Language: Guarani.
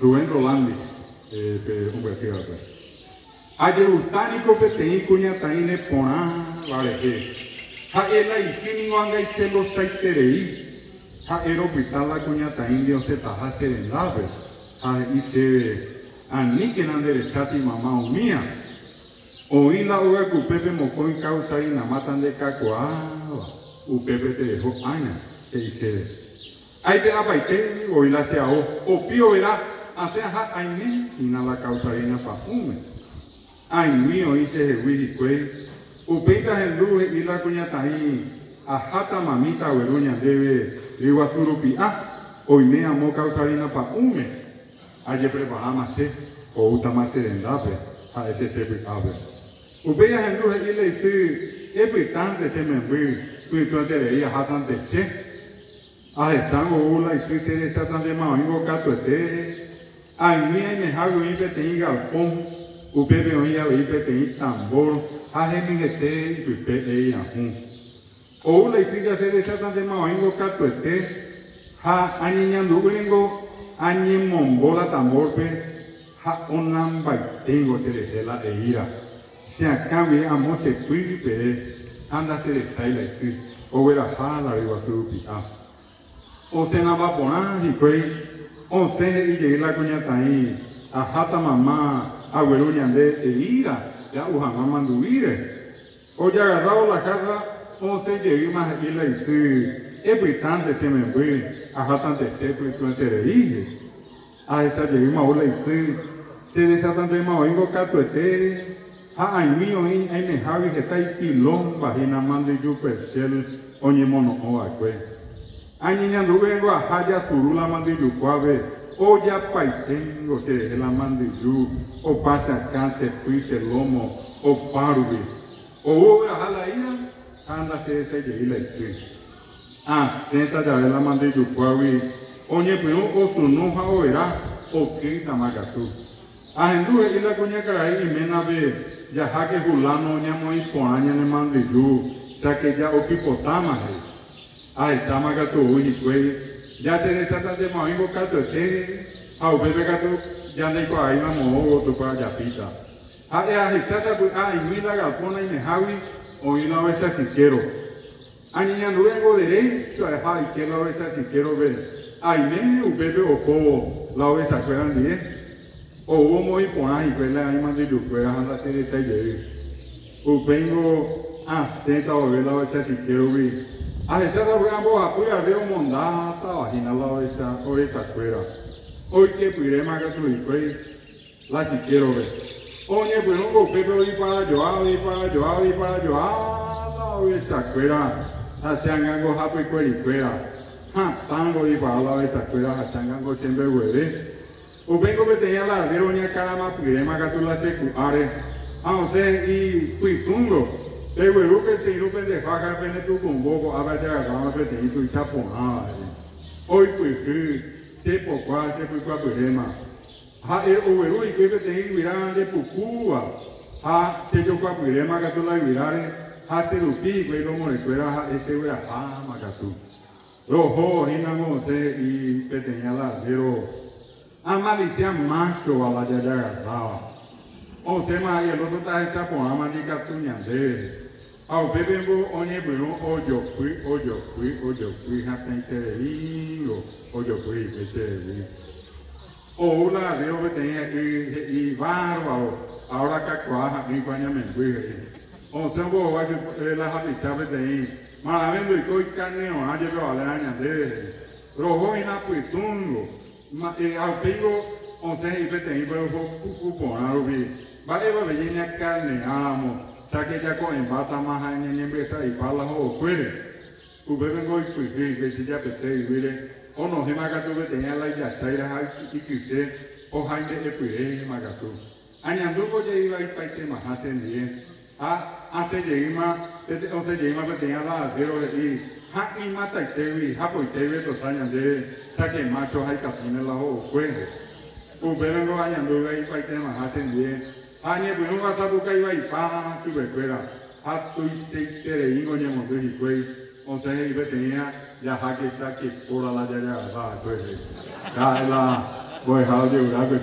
Rubén Rolandi pe ombyaty va'ekue. Ajegusta niko peteĩ kuñataĩ neporãva rehe. Ha'e la isy ningo angaiselosaiterei. Ha'e ropyta la kuñataĩndi osẽtaha che rendápe ha he'i chéve, Aníkena nde recháti mama umía. Oĩ la ogakupépe mokõi káusa inamáta nde kakuaáva, upépe tereho ág̃a, he'i chéve. Aipe'apaite voi la che ao, opi overa, asẽ aha aime hína la kausarína pa'ũme. Aĩmi oĩ chehegui hikuái, upéi tahendu he'i la kuñataĩ aháta mamíta agueru ñandéve ryguasu rupi'a, oime amo kausarína pa'ũme. Ajepreparáma che, oútama che rendápe, ha'e che che py'ápe. Upéi ahendu he'i la isy, Epytánte che memby, pytũeterei ahátante che. Ahechávo ou la isy che rechatantema oĩvo katuete, aimi aimehágui oĩ peteĩ galpón, upépe oĩ avei peteĩ tambor ha henyhete ipype eirahũ. Ou la isy ja che rechatantema oĩvo katuete ha añeñandu'ỹrengo añemombo la tambor-pe ha onambaiténgo cherehe la eíra. Che akãgui amo che pýpe ha ndacherechái la isy, ogueraha la ryguasu rupi'a. Osẽnamba porã hikuái, osẽ he'i jey la kuñataĩ, Aháta mama agueru ñande eíra ja'u hag̃ua manduvíre. Ojagarrávo la kárra osẽ jeýma he'i la isy, Epytánte che memby, ahátante che pytũeterei, he'i. Ahecha jeýma ou la isy, che rechatantema oĩngo katuete, ha aĩmi oĩ aimehágui heta ipilónva hína mandyju perchel oñemono'õ va'ekue. Añeñanduvéngo aha jasuru la mandyjukuápe, ojapaiténgo cherehe la mandyju, opa che akã, che py, che lómo, opárupi. Ou ogueraha la ira ha ndacherechajey la isy. Asẽta jave la mandyjukuágui oñepyrũ osunu ha overa okýtama katu. Ahendu he'i la kuñakarai iménape jaháke huláno ñamoĩ porã ñane mandyju cháke ja okypotáma he'i. Ahecháma katu ou hikuái ja che rechatantema oĩvo katuete ha upépe katu ja ndaikuaáima moõ gotypa ajapíta. Ha'e ahecha sapy'a aimí la galpón aimehágui oĩ la ovecha chikéro. Añeñanduvéngo derécho aheha aike la ovecha chikérope, aime upépe ohóvo la ovechakuéra ndie, ou omoĩ porã hikuái la imandyjukuéra ha ndacherechái jey. Upéingo asẽta vove la ovecha chikérogui, ahecháta vy'a mbohapy ave omondátava hína la ovecha ovechakuéra. Oikepyréma katu hikuái La chikérope. Oñepyrũngo upépe odiparajoa, odiparajoa, odiparajoa la ovechakuéra ha che angángo hapykuerikuéra. Hatãngo odipara la ovechakuéra ha che angángo che mbegueve. Upéingo peteĩ alardéro oñakaramapyréma katu la che ku'áre ha osẽ he'i pytũngo, Peguerúke che irũ pende fája pene tukumbo ko'ápe ajagarráma peteĩ tuicha porãva, he'i. Oipyhy che pokua che pykuapyréma. Ha'e ogueru hikuái peteĩ yvyra ndepukúva, ha chejokuapyréma katu la yvyráre, ha che rupi hikuái lomorekuéra ha'e chegueraháma katu. Roho hína Mosẽ he'i peteĩ alardéro, Amalisia máchova la jajagarráva. Osẽma ha'e el ótro tahecha porãma ndikatu ñandéve. Ha upépe oñepyrũ ojopy, ojopy, ojopy hatãitereíngo ojopy hikuái chehegui. Ou la arriéro peteĩ he'i he'i bárbaro, ahora kakuaa ha'ỹi ko añamemby he'i. Osẽ ombohovái chupe la hapicha peteĩ marãve ndoikói kaneorã jepe ovaléva ñandéve he'i. Roho hína pytũngo, ha upéingo osẽ he'i peteĩ pe oho puku porã rupi, mba'épa pe ñañakaneáramo, cháke jako'ẽmbátama ha ñañembyesa'ipa la ho'okuére. Upépengo oipyhy hikuái japete yvýre, onohẽma katu peteĩ alaijasáira ha ikyse ohaimbe'epyréma katu. Añandúko jeivaipaitémaha chendie, ha asẽ jeýma, osẽ jeýma peteĩ alaadéro he'i, Ha imataitégui, hapoitégui etosa ñandéve, cháke mácho ha ikatúne la ho'okue. Upépengo añandu ivaipaitémaha chendie, ha añepyrũva sapukaivaipa chupekuéra. Ha tuichaitereíngo oñemondy hikuái, osẽ he'i peteĩva, Jaháke cháke póra la jajagarra va'ekue, he'i. Ha'e la. Mbo'ehára ojegurákuri.